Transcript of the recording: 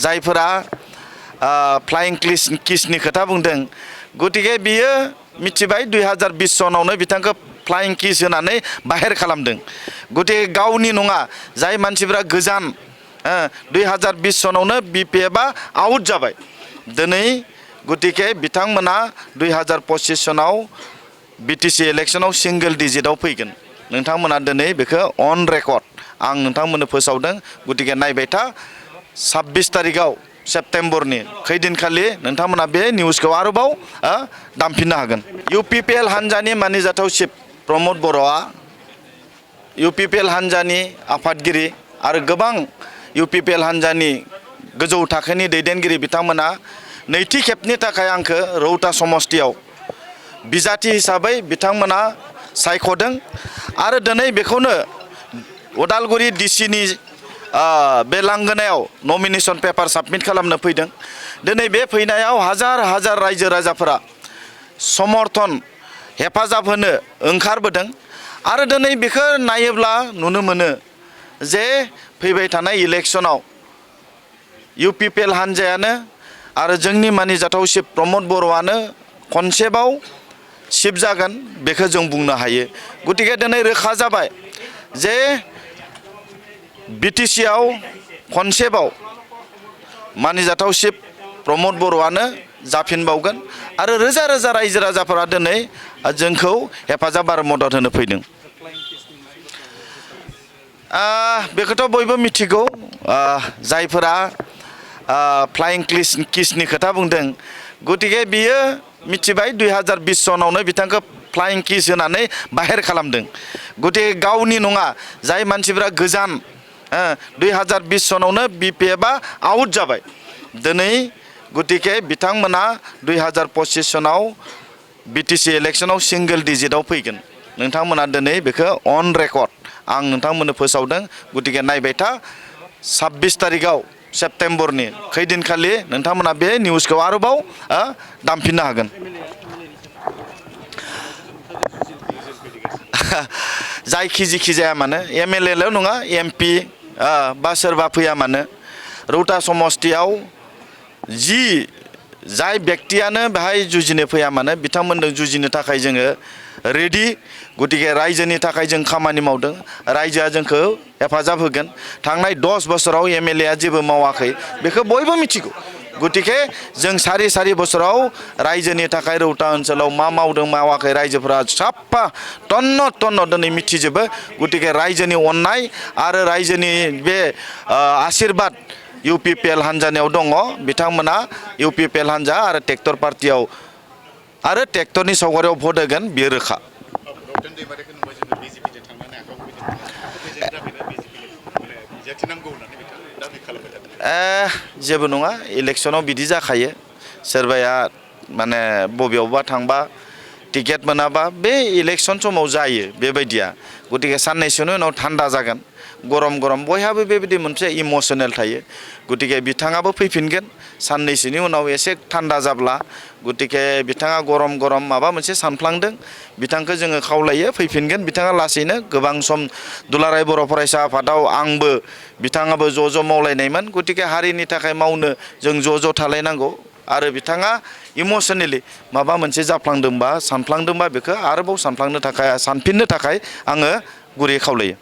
जायफोरा फ्लाइं किसनि खोथा बुंदों गतिके बियो मिथिबाय 2020 सनावनो बिथांखौ फ्लाइं किस होनानै बाहेर खालामदों गतिके गावनि नङा जाय मानसिफोरा गोजान 2020 सनावनो BPFआ आउट जाबाय दिनै गतिके बिथांमोना 2025 सनाव BTC इलेक्शनाव सिंगल डिजिटआव फैगोन नोंथांमोना दिनै बेखौ अन रेकर्ड आं नोंथांमोननो फोसावदों गतिके नायबाय था 26 तारिखआव सेप्तेम्बरनि खैदिनखालि नोंथांमोना बे निउसखौ आरोबाव दामफिननो हागोन UPPL हान्जानि मानिजाथाव चिफ प्रमद बर'आ UPPL हान्जानि आफादगिरि आरो गोबां UPPL हान्जानि गोजौ थाखोनि दैदेनगिरि बिथांमोना नैथि खेबनि थाखाय आंखौ रौता समस्तियाव बिजाथि हिसाबै बिथांमोना सायख'दों आरो दिनै बेखौनो उदालगुरि DCनि बे लांगोनायाव नमिनेशन पेपार साबमिट खालामनो फैदों दिनै बे फैनायाव हाजार हाजार रायजो राजाफोरा समर्थन हेफाजाब होनो ओंखारबोदों आरो दिनै बेखौ नायोब्ला नुनो मोनो जे फैबाय थानाय इलेक्शनाव UPPL हान्जायानो आरो जोंनि मानिजाथाव चिफ प्रमद बर'आनो खनसेबाव चिफ जागोन बेखौ जों बुंनो हायो गतिके दिनै रोखा जाबाय जे BTC आव खनसेबाव मानिजाथाव चिफ प्रमद बर'आनो जाफिनबावगोन आरो रोजा रोजा रायजो राजाफोरा दिनै जोंखौ हेफाजाब आरो मदद होनो फैदों बेखौथ' बयबो मिथिगौ जायफोरा फ्लाइं किसनि खोथा बुंदों गतिके बियो मिथिबाय 2020 सनावनो बिथांखौ फ्लाइं किस होनानै बाहेर खालामदों गतिके गावनि नङा जाय मानसिफोरा गोजान 2020 सनावनो BPFआ आउट जाबाय दिनै गतिके बिथांमोना 2025 सनाव BTC इलेक्शनाव सिंगल डिजिटआव फैगोन नोंथांमोना दिनै बेखौ अन रेकर्ड आं नोंथांमोननो फोसावदों गतिके नायबाय था 26 तारिखआव सेप्तेम्बरनि खैदिनखालि नोंथांमोना बे निउसखौ आरोबाव दामफिननो हागोन जायखि जाया मानो MLA नङा MP बा सोरबा फैया मानो रौता समस्तियाव जाय व्यक्तियानो बेहाय जुजिनो फैया मानो बिथांमोनजों जुजिनो थाखाय जोङो रेडि गतिके रायजोनि थाखाय जों खामानि मावदों रायजोआ जोंखौ हेफाजाब होगोन थांनाय 10 बोसोराव MLAआ जेबो मावाखै बेखौ बयबो मिथिगौ गतिके जों सारि बोसोराव रायजोनि थाखाय रौता ओनसोलाव मा मावदों मावाखै रायजोफोरा साफा टन्न दिनै मिथिजोबो गतिके रायजोनि अननाय आरो रायजोनि बे आशीर्बाद UPPL हान्जानियाव दङ बिथांमोना UPPL हान्जा आरो ट्रेक्टर पार्टियाव आरो ट्रेक्टरनि सावगारियाव भट होगोन बेयो रोखा जेबो नङा इलेक्शनाव बिदि जाखायो सोरबाया माने बबेयावबा थांबा टिकेट मोनाबा बे इलेक्शन समाव जायो बेबायदिया गतिके साननैसोनि उनाव थान्दा जागोन गरम बयहाबो बेबायदि मोनसे इमोशनेल थायो गतिके बिथाङाबो फैफिनगोन साननैसोनि उनाव एसे थान्दा जाब्ला गतिके बिथाङा गरम माबा मोनसे सानफ्लांदों बिथांखौ जोङो खावलायो फैफिनगोन बिथाङा लासैनो गोबां सम दुलाराय बर' फरायसा आफादाव आंबो बिथाङाबो ज' मावलायनायमोन गतिके हारिनि थाखाय मावनो जों ज' थालायनांगौ आरो बिथाङा इमोशनेलि माबा मोनसे जाफ्लांदोंबा सानफ्लांदोंबा बेखौ आरोबाव सानफ्लांनो थाखाय सानफिननो थाखाय आङो गुरै खावलायो